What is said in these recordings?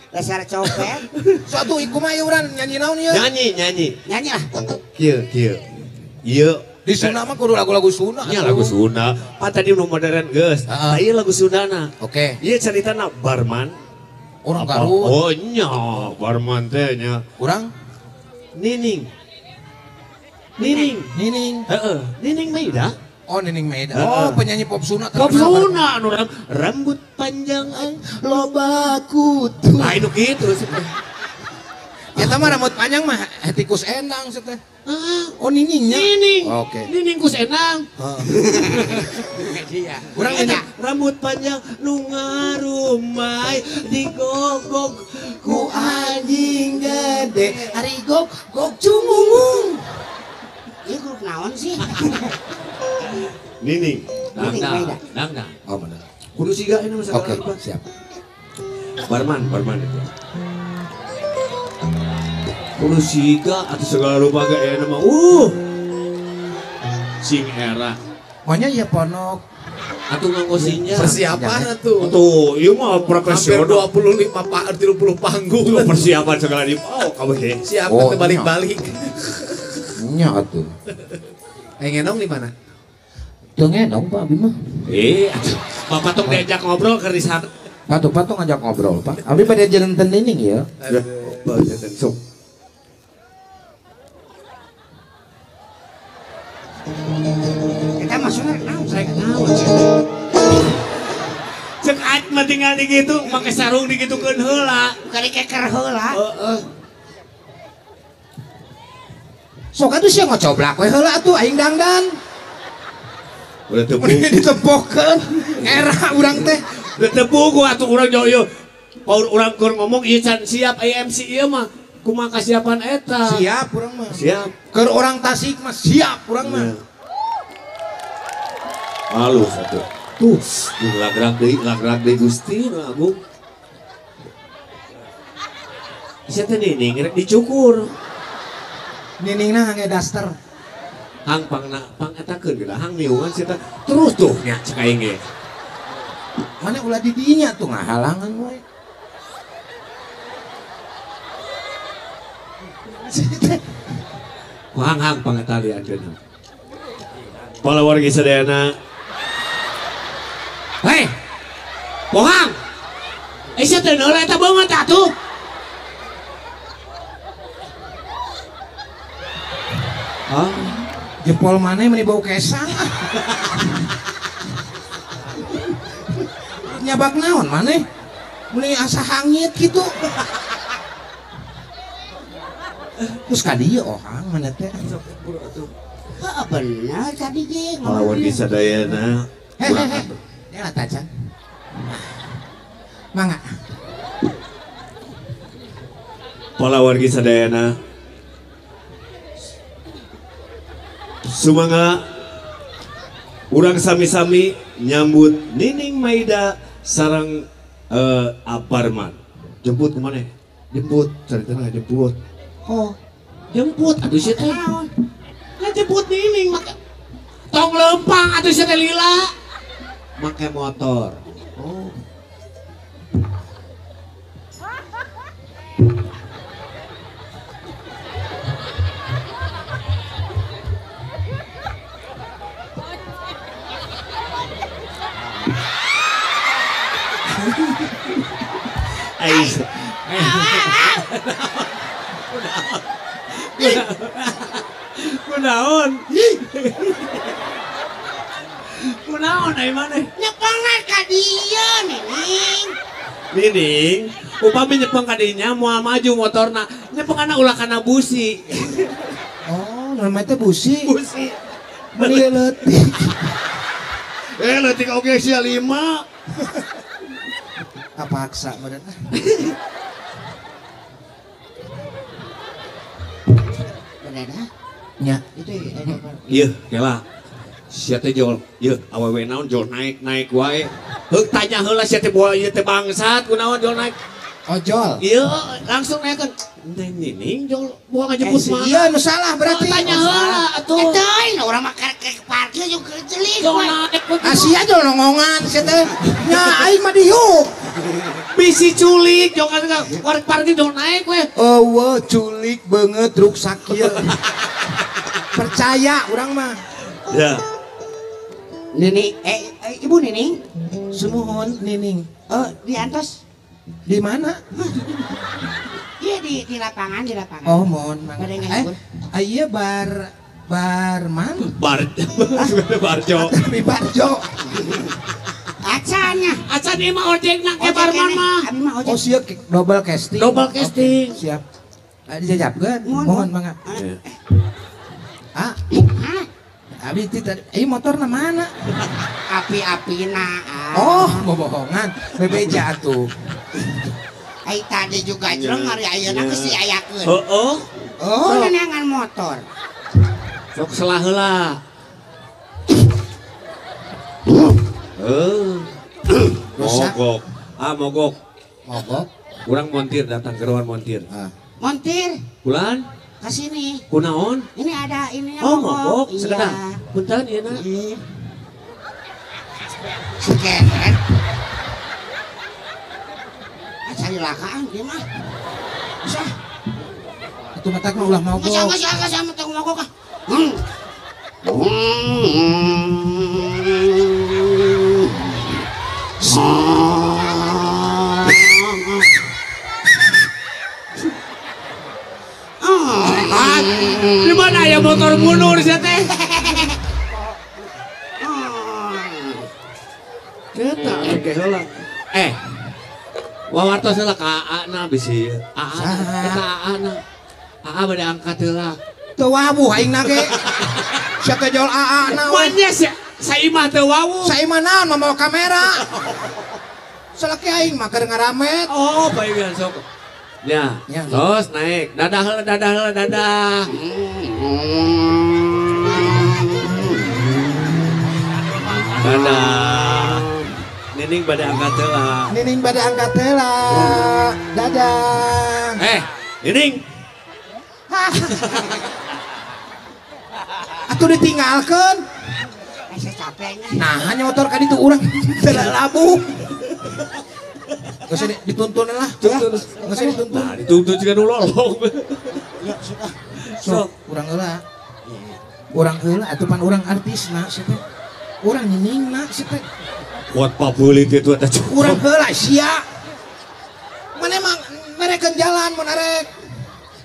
Dasar copet. Suatu kumaha ieu urang nyanyi naon ieu? Nyanyi. Nyanyi lah. Kieu kieu. Ieu di Sunda mah kudu lagu-lagu Sunda. Nya lagu Sunda. Pan tadi nu modern geus. Tah ieu lagu Sundana. Oke. Ieu caritana Barman. Orang Garut. Oh nya Barman teh nya. Urang Nining. Nining. Nining. Heeh, Nining Meida. Oh Nining Meida. Oh penyanyi pop Sunda. Pop Sunda anu rambut panjang loba kutu. Nah itu gitu. Ya mah rambut panjang mah tikus endang sih teh. Oh Niningnya. Nining. Oke. Nining kus endang. Iya. Urang ini rambut panjang nu ngarumai digogog ku anjing gede ari gog gog cumungung. Ieu grup naon sih? Nining. Nining Meida. Dangdang. Oh benar. Kudu siga ini mah. Oke, siap. Barman itu. Kudu siga atau segala rupa ge aya mah. Sing era. Pokoknya ya ponok. Atuh nganggo sinja. Persiapan atuh. Tuh, ieu mah profesional. Hampir 25 30 panggung. Tuh persiapan segala di. Oh, kabeh. Siap oh, balik-balik. Nya atuh. Ngenong di mana? Teu ngenong Pak abi mah. Atuh. Bapak tong diajak ngobrol keur di sana. Pak tuh ngajak ngobrol, Pak. Abi pada jalan Nining ya. Sok. Kita maksudnya naon? Rek naon? Cek aing mah tinggal di kitu, make sarung digitukeun heula. Bukan dikeker heula. Heeh. Sok atuh sia ngocoblak we heula atuh aing dangdan. Udah tepuk. Ditepokeun era urang teh. Udah tepuk gua atuh urang jauh ieu. Paur urang keur ngomong ieu can siap AMC ieu mah. Kumaha kasiapan eta? Siap urang mah. Siap. Keur orang Tasik mah siap urang mah. Halus atuh. Tuh, lagrak deui Gusti nu Agung. Sia teh Nining rek dicukur. Niningna hangge daster. Hang pangna pang etakeun geura hang miungan sia teh. Terus tuh nya cek aing ge. Mana ulah di dinya tuh ngahalangan we. Hang hang pangetalian. Para wargi sadayana. Hei, bohang. Sia teh heula eta beungeut atuh. Ah, jempol mana meni bau kesang. Nyabak naon maneh? Meni asa hangit gitu. Terus ka dieu ohang mana teh? Heeh bener tadi ge. Para wargi sadayana. Hehehe. Ya tacan. Mangga. Para wargi sadayana. Sumangga urang sami-sami nyambut Nining Meida sareng Aparman. Jemput kemana? Jemput, ceritanya jemput. Oh, jemput atuh sia teh. Lah jemput Nining make tong lempang atuh sia teh lila. Make motor. Oh. Aisyah. Kunaon? Kunaon ai maneh? Nyepengan ka dieu Nining. Nining, upami nyepeng ka dinya moal maju motorna. Nyepenganna ulah kana busi. Oh, namanya teh busi. Busi. Meni leutik. Leutik oge sia 5. Kapaksa meureun. Bener Nya. Itu ieu kela. Sia teh jol, ieu awewe naon jol naik-naik wae. Heuk tanya heula sia teh boa ieu teh bangsat kunaon jol naik. Ojol. Ieu langsung naikkeun. Nining jol boa ngajemput mah. Iya nu salah berarti. Tanya heula atuh. Eta euy urang mah karek parkir jeung kecelik. Asia jol nongongan sia teh. Nya aing mah diuk. Bisi culik, jangan korek parkir dong naik weh. Eueuh culik beungeut ruksak ieu. Percaya urang mah. Ya. Nini, Ibu Nining. Sumuhun Nining. Diantos. Di mana? Iya di lapangan, di lapangan. Oh, mohon mangga. Iya Barman. Barjo. Tapi Barjo. Acannya. Acan ieu mah ojek na ke Barman mah. Abi mah ojek. Oh siap double casting. Double casting. Okay, siap. Dijajabkeun. Mohon mangga. Ah. Abi ti tadi motorna mana? Api-apina. Oh, bobohongan. Bebeja atuh. Ai tadi juga jreng ari ayeuna geus diayakeun. Heeh. Oh, neneangan motor. Sok selah heula. Mogok. Ah, mogok. Mogok. Urang montir datang ke ruangan montir. Montir. Bulan ke sini. Kunaon? Ini ada ini. Oh, mogok. Iya. Sekedar. Punten ieu na. Si keren. Cari lakaan dia mah. Bisa. Atuh matak mah ulah mogok. Geus geus geus matak mogok ah. Di mana ya motor mundur sih teh? Eta oke heula. Wawartos heula ka AA na bisi. AA eta AA na. AA bade angkat heula. Teu wawuh aing na ge. Sia teh jol AA na we. Manya saimah teu wawuh. Saimah naon mah mawa kamera. Salaki aing mah keur ngaramet. Oh, bae sok. Ya, terus naik. Dadah heula, dadah heula, dadah. Dadah. Nining bade angkat heula. Nining bade angkat heula. Dadah. Nining. Atuh ditinggalkeun. Saya capek. Nah, hanya motor ka ditu urang teu labuh. Nggak usah dituntun lah, nggak usah dituntun. Nah, dituntun juga nu lolong. Sok, urang heula. Urang heula atuh pan urang artisna sia teh. Urang nyiningna sia teh. Kuat pabulit itu eta. Urang heula sia. Mana emang merekeun jalan mun arek.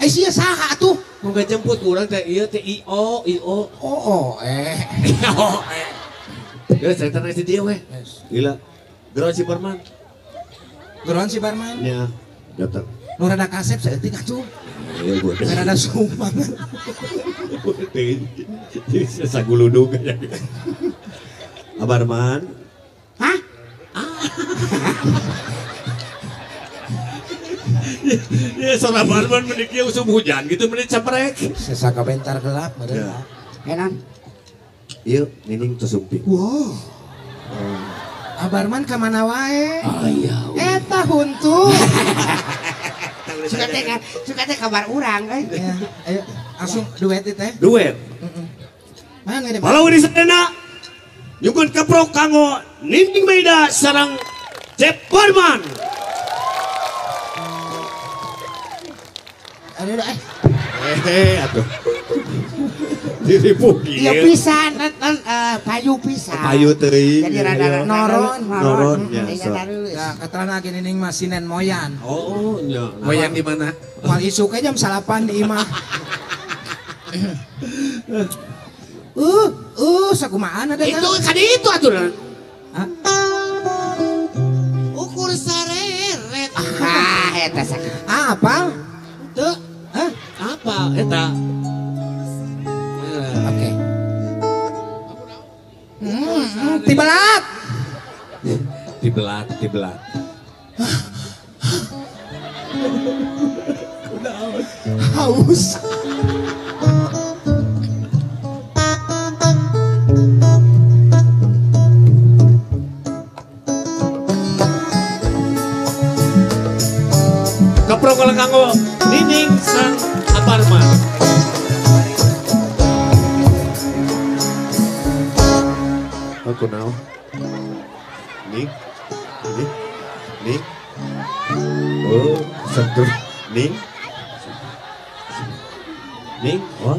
Eh sia saha atuh? Mun jemput urang teh ieu teh IO, IO. Oh, eh. IO. Geus cerita si dieu we. Gila. Geroan si Barman. Geroan si Barman? Ya, datang. Nu rada kasep saeutik atuh. Iya, gua. Rada sumpah. Saguludug aja. Abarman. Hah? Ya, suara Barman menik ieu usum hujan gitu menik caprek. Sesaka bentar gelap meureun. Enan. Ieu Nining teu sumping. Wow. Abarman ka mana wae? Oh iya. Eta huntu. Suka teh kabar urang euy. Ya, ayo langsung duet teh. Duet. Mana deh? Walau di sana nyungkeun keprok kanggo Nining Meida sareng Cep Barman. Aduh atuh. Diripu kieu. Ieu pisan payu pisan. Payu teuing. Jadi rada noron. Noron ya. Ya, katelah lagi Nining mah sinen moyan. Oh, nya. Moyan di mana? Moal isuk jam 9 di imah. Sakumaha ada itu kadi itu atuh. Hah? Ukur sareret. Ah, eta sakit. Ah, apal? Teu. Hah? Apa eta? Oke. Tibelat. Tibelat, tibelat. Haus. Keprok kalau kanggo Nining sang Aparman. Aku nao. Ning, ning, Ning. Oh, sentuh. Ning. Ning, wah,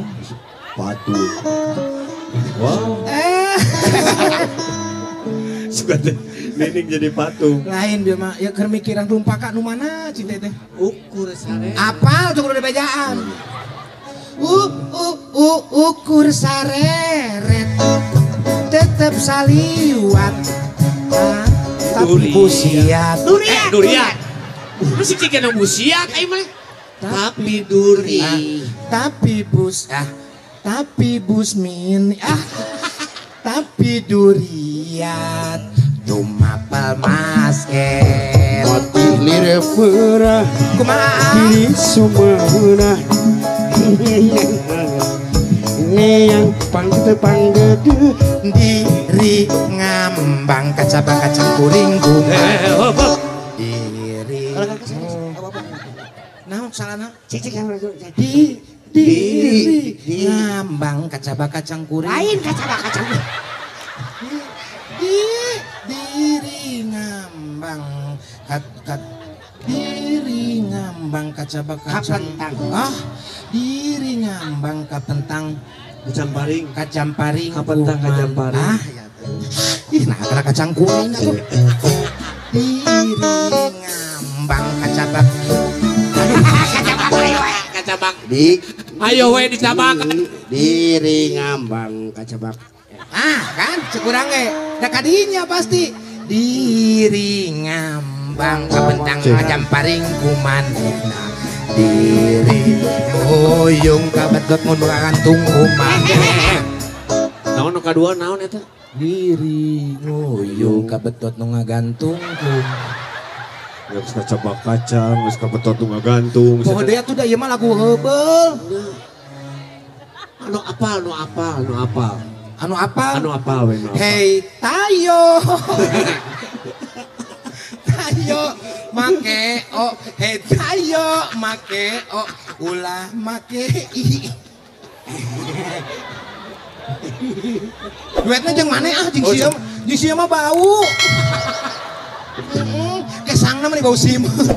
patu. Wah. Suka teh Nining jadi patung. Lain dia mah ya keur mikiran rumpaka nu mana cinta teh. Ukur sare. Apal cukup udah bejaan. Ukur sareret tetep saliwat. Tapi busiat. Durian. Durian. Lu sih cik busiat aing mah. Tapi duri. Tapi bus tapi busmin tapi durian dumapel masket mati lire perah kumaha di sumeunah neyang pangte panggede diri ngambang kacabang kacang kuring kumaha diri naon salahna cik cik di diri ngambang kacabang kacang kuring lain kacabang kacang di diri ngambang kat diri ngambang kacabang kacang kapentang diri ngambang kapentang kacang paring kacang paring kapentang kacang paring ya ih nah karena kacang kuning atuh diri ngambang kacabang kacabak di ayo we dicabak diri ngambang kacabak kan cekurang ge da kadinya pasti diri ngambang kapentang kacang paring kumanehna diri hoyong kabetot mun gantung kumanehna naon nu kadua naon eta diri nguyung kabetot nu ngagantung kumanehna geus kacabak kacang, geus kabetot nu ngagantung. Poho deui atuh da ieu mah lagu heubeul. Anu apal, nu apal, nu apal. Anu apal? Anu apal we nu apal. Hey tayo. Tayo make o, hey tayo make o, ulah make i. Duetna jeung maneh jeung sia, jeung sia mah bau. Kesangna mah bau simeut.